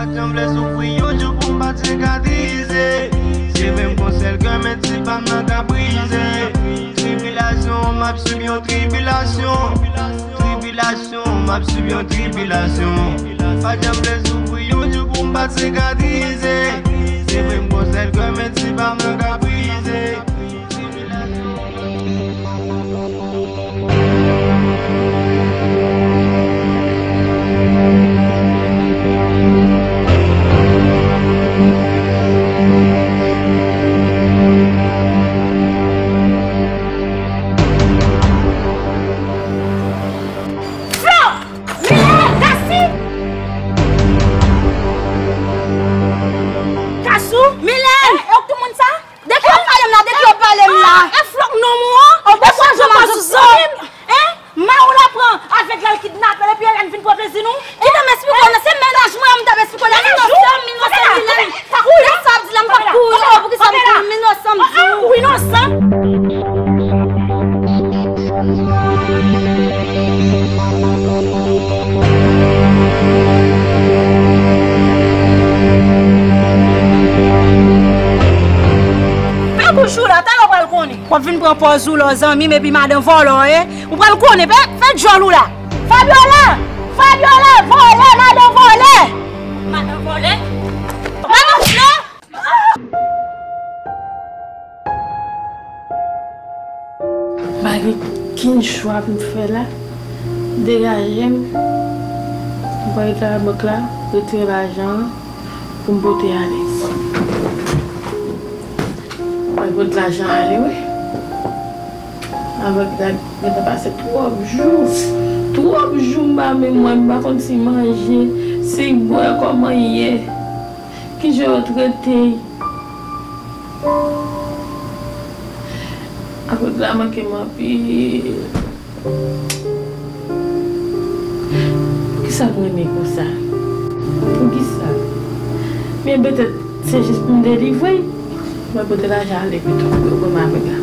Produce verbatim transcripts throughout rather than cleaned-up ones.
Pa t janm vle soufri yon jou pou m pa t sikatrize. Se vre m gon sèl kè, men ti pa m nan ka brize. Tribilasyon, m ap sib yon tribilasyon. Tribilasyon, m ap sib yon tribilasyon. Pa t janm vle soufri yon jou pou m pa t sikatrize. Se vre m gon sèl kè, men ti pa m nan ka brize. Flo! Milè! Gasi! Kasou! Milè! E, e, tout moun sa? De ki w ap pale m la? De ki w ap pale m la? E Flo k nonm ou an? Ou pa sonje w pa sou zanmi m? Hein? Mari w la pran avèg la, l kidnape l, epi Hélène vin pran plezi nou? Kite m esplike w, non, se mennaj mwen an m t ap esplike w la. M inosan, m inosan, Hélène. Ou inosan, m di la, m p ap kouri, oh, poukisa m kouri, m inosan, m di w. Ou inosan? Fè bouch ou la, talè w pral konnen. W ap vin pran pòz ou lè w zanmi m epi madan vòlè w ye. Ou pral konnen, fè, fè djòl ou la. Fabiola! Fabiola, vòlè, madan vòlè! Madan vòlè? Madan vòlè! M pa gen okenn chwa pou m fè la. Degaje m. M pral rete labank la, retire lajan an pou m pote ale. M pral pote lajan ale, wi. Avèk dat, gentan pase twòp jou. Twòp jou m pa menm wè, m pa konn si manje, si bwè, kòman l ye. Kijan yo trete l? Avèg la manke m anpil. Poukisa m renmen konsa? Poukisa? Men petèt se jis pou m delivre l. Mwen pote lajan ale pito pou yo pran m avèg la.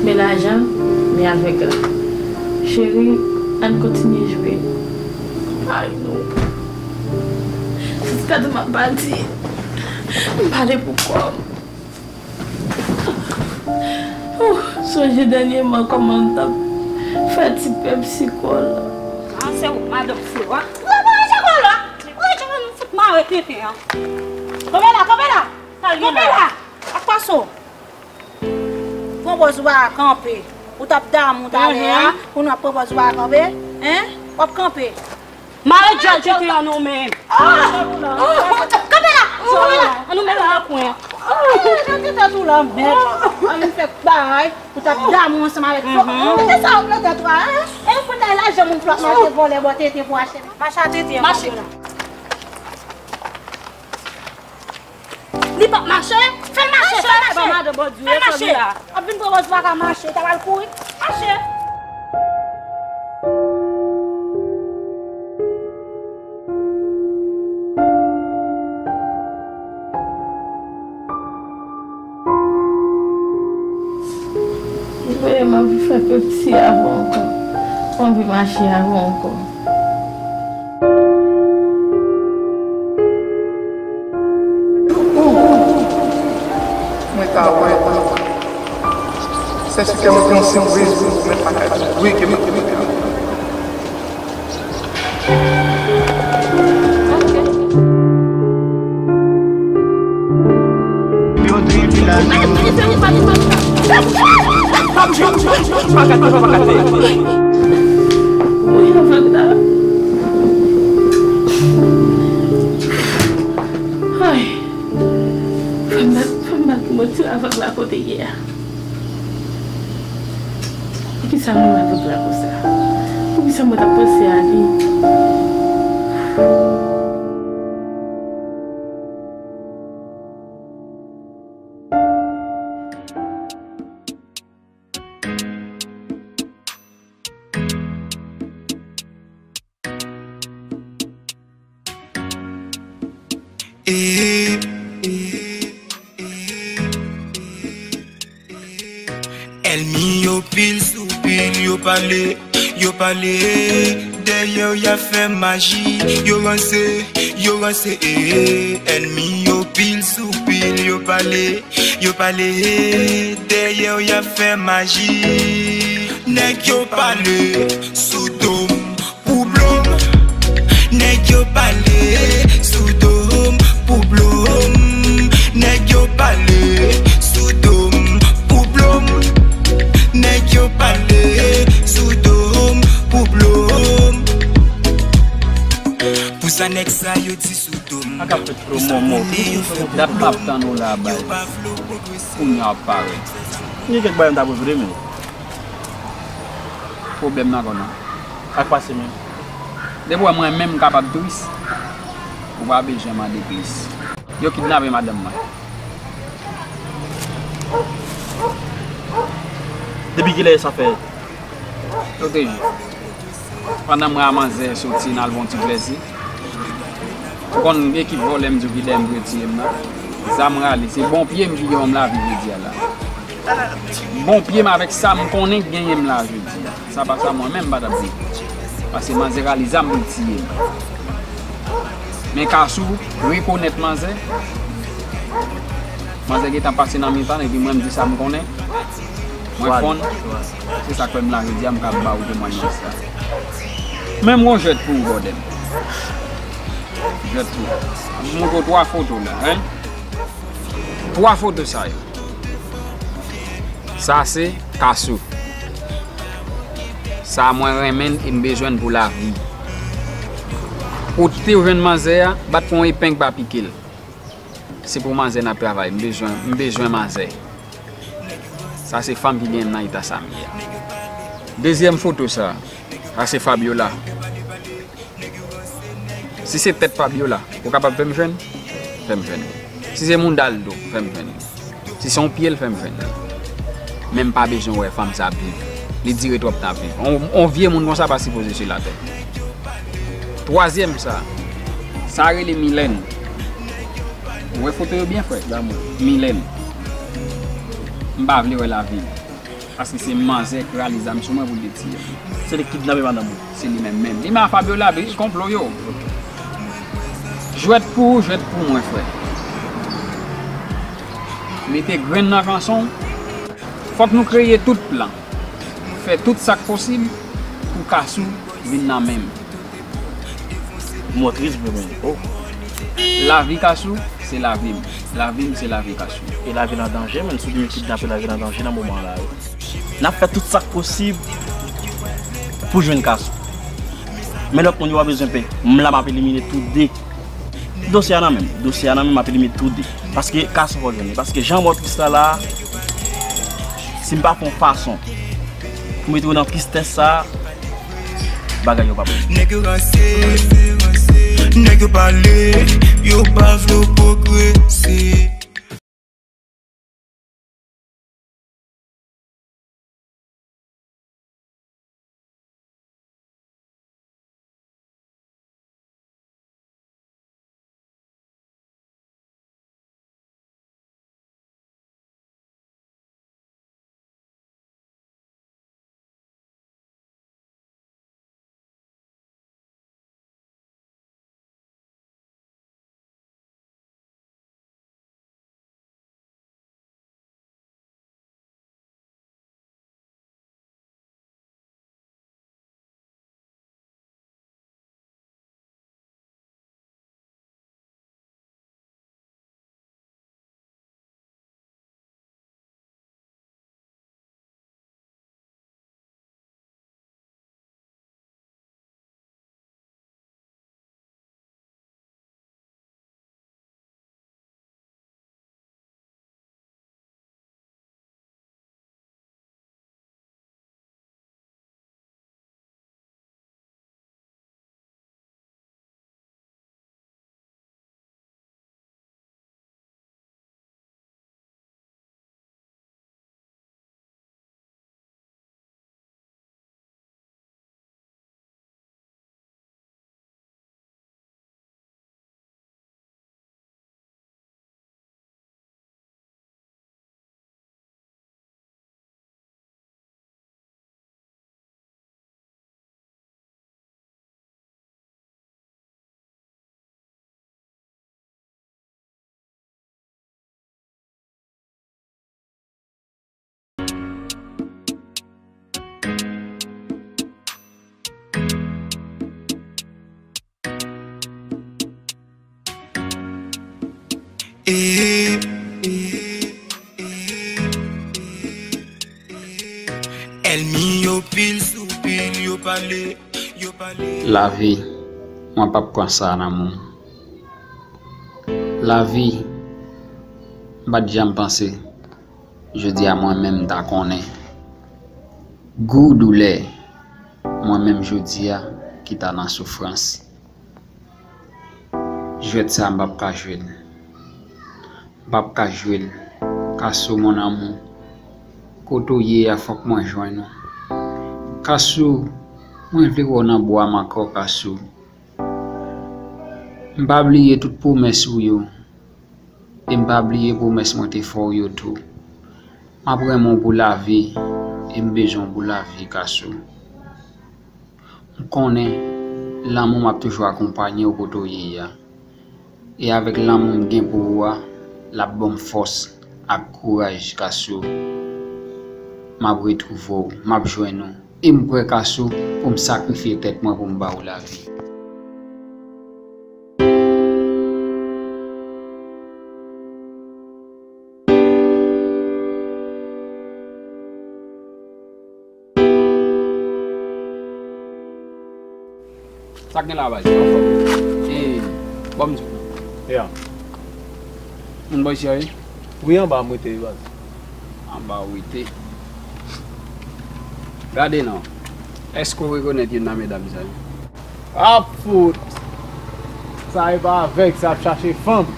Men lajan, men avèg la. Cheri, ann kontinye jwe. Ay non. Jiskaske m ap pati, m pale pou kò m. Ou sonje dènyèman kòman m t ap fè ti pèp sikòl? Ah, se ou, madanm Flo a. Ou pa rete kò la. Ou rete kò la, fout mare tenten an. Kanpe la, kanpe la. Kanpe la. Ak pase w. Pran pòz ou pa ka kanpe. Ou t ap damou talè a, kounye a pran pòz ou pa ka kanpe. Hein? W ap kanpe. Mare djòl tenten an non men. Kanpe la! Kanpe la! An nou mete nan kwen an. Nan tèt ou la, mèt. An nou fè bagay. Ou t ap damou ansanm avèk Flo. Mete sa nan tèt ou a, hein? E pou n al lajan moun Flo ap mache vòlè bò tenten pou achte. Mache a tenten an. Mache. Li p ap mache? Fè l mache, fè l mache. Mache, mache. Madan Bòdi, fè l mache. Ap vin pran pòz pa ka mache, ta pral kouri. Mache. Mwen, m anvi fè pepsi avè w ankò. M anvi mache avè w ankò. Mwen ta wè. Sèchikè mwen te yon sipriz pou mwen pa ka di wi ke mwen te mete ann. Wi, avèg la. Ay. Fè m bat, fè m bat mwen ti avèg la kote ye a. Poukisa mwen avèg la konsa? Poukisa mwen t ap panse a li? Eh, eh, eh, eh. Ènmi yo pil sou pil, yo pale, yo pale. Dèyè w y ap fè maji, yo ranse, yo ranse, eh, eh. Ènmi yo pil sou pil, yo pale, yo pale, eh, eh. Dèyè w y ap fè maji. Nèg yo pale sou do m pou blo m. Nèg yo pale sou do m pou blo m. Nèg yo pale sou do m pou blo m. Nèg yo pale sou do m pou blo m. Pou sa nèg sa yo di sou do m. Ak ap fèt promo, mo. Dat m ap tann ou la, bay. Kounye a w ap parèt. Gen kèk bagay m ta prefere, men. Pwoblèm nan konn. Sa k pase menm? Depi w wè mwen menm m kapab tris, ou pa bezwen mande plis. Yo kidnape madanm mwen. Depi kilè sa fèt? Pwoteje. Pandan mwen a manzè soti n al fè yon ti plezi. Ou konn ekip vòlè m di w ki dèyè m pou yo tiye m nan. Zam rale, se bon pye m ki gen yon m lavi jodi a la. Bon pye m avèk sa m konnen k genyen m la jodi a. Sa pa sa mwen menm m pa t ap di. Paske manzè rale zam pou l tiye m. Men Kasou rekonèt manzè. Manzè gentan pase nan mitan epi mwen m di sa m konnen. Mwen fonn. Se sa k fè m la jodi a m ka ba w temwayaj sa. Men m gon jwèt pou ou, brother m. Jwèt pou ou. M montre w twa foto la, hein. Twa foto sa yo. Sa se Kasou. Sa mwen renmen l e m bezwen l pou lavi. Kote w jwenn manzè a, bat fè yon epenk pa pike l. Se pou manzè n ap travay. M bezwen, m bezwen manzè. Sa se fanm ki gen m nan eta sa m ye a. Dezyèm foto sa, sa se Fabiola. Si se tèt Fabiola, ou kapab fè m jwenn? Fè m jwenn. Si se mounda l tou, fè m jwenn. Si se yon pye l, fè m jwenn. Men m pa bezwen wè fanm sa ap viv. Li dire twòp tan ap viv. On, on vye moun konsa pa sipoze sou latè. Twazyèm sa, sa rele Milèn. Ou wè foto yo byen, frè? Milèn. M pa vle wè lavi l. Paske se manzè k rale zam sou mwen pou l te tiye m. Se li k kidnape madanm ou? Se li menm menm. Li menm a Fabiola, bri konplo yo. Jwèt pou ou, jwèt pou mwen, frè. Mete grenn nan kanson w. Fòk nou kreye tout plan. Fè tout sa k posib pou Kasou vin nan men m. Mò tris vre, men. Oh. Lavi Kasou, se lavi m. Lavi m, se lavi Kasou. E lavi l an danje, men, si w vin kidnape lavi l an danje nan moman la, wi. N ap fè tout sa k posib pou jwenn Kasou. Men lòt moun yo pa bezwen pè. M la, m ap elimine tou de. Dosye a nan men m. Dosye a nan men m, m ap elimine tou de. Paske Kasou fò jwenn li. Paske jan mò tris la la, si m pa fè yon fason pou mete w nan tristès sa, bagay yo p ap bon. Nèg yo ranse, nèg yo pale, yo pa vle w pwogrese. Ènmi yo pil sou pil, yo pale, yo pale. Lavi, mwen p ap pran sa nan men w. Lavi, m pa t janm panse. Jodi a, mwen menm, m ta konnen gou doulè mwen menm jodi a ki ta nan soufrans. Jwèt sa a, m p ap ka jwe l. M p ap ka jwe l. Kasou, mon amour, kote w ye a, fòk mwen jwenn ou. Kasou, mwen vle wè w nan bra m ankò, Kasou. M pa bliye tout pwomès ou yo. E m pa bliye pwomès mwen te fè w yo tou. M ap renmen w pou lavi, e m bezwen w pou lavi, Kasou. M konnen lanmou m ap toujou akonpanye w kote w ye a. E avèk lanmou m gen pou ou a, l ap ban m fòs ak kouraj, Kasou. M ap retwouve w, m ap jwenn ou. E m prè, Kasou, pou m sakrifye tèt mwen pou m ba ou lavi. Sa k gen la, baz? Anfòm. E, bon, m di w. Yeah. Moun bò isi a, wi? Wi, anba m rete, baz. Anba w rete. Gade non. Èske w rekonèt youn nan medam sa yo? A fout! Sa e pa avèg, sa ap chache fanm.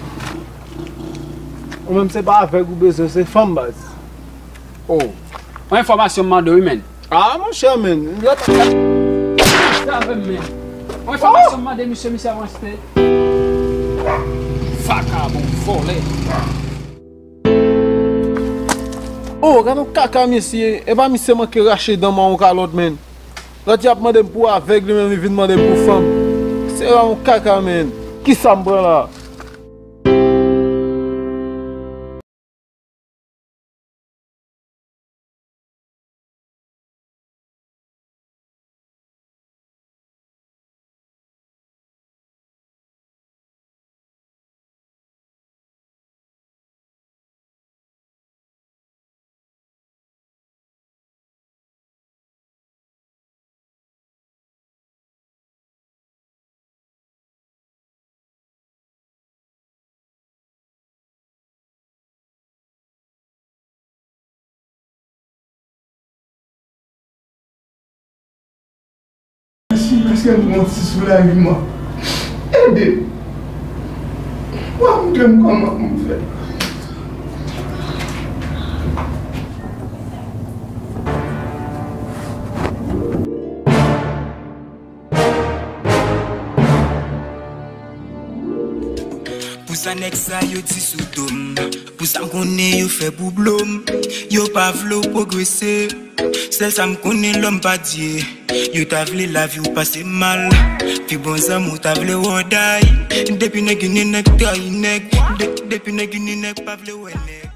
Ou menm se pa avèg ou bezwen, se fanm, baz. Oh, yon enfòmasyon m mande w, wi, menn. Ah, monchè, menn. Lòt... Sa avè m, menn. Yon enfòmasyon m mande misye, misye avanse. Vakabon, vòlè. Oh, gade yon kaka misye ye. E pa misye manke rache dan mwen yon kalòt, menn. Lòt y ap mande m pou avèg, li menm li vin mande m pou fanm. Se yon kaka, menn. Kisa m pran la? Mèsi paske m pran ti soulajman. Ede m. W a montre m kòman pou m fè. Pou sa nèg sa yo di sou do m, pou sa m konnen yo fè pou blo m, yo pa vle w pwogrese. Sèl sa m konnen, lòm pa Dye. Yo ta vle lavi w pase mal. Pi bon zanmi w ta vle w or die. Depi nèg ini nèg trayi nèg. De- Depi nèg ini nèg pa vle wè nèg.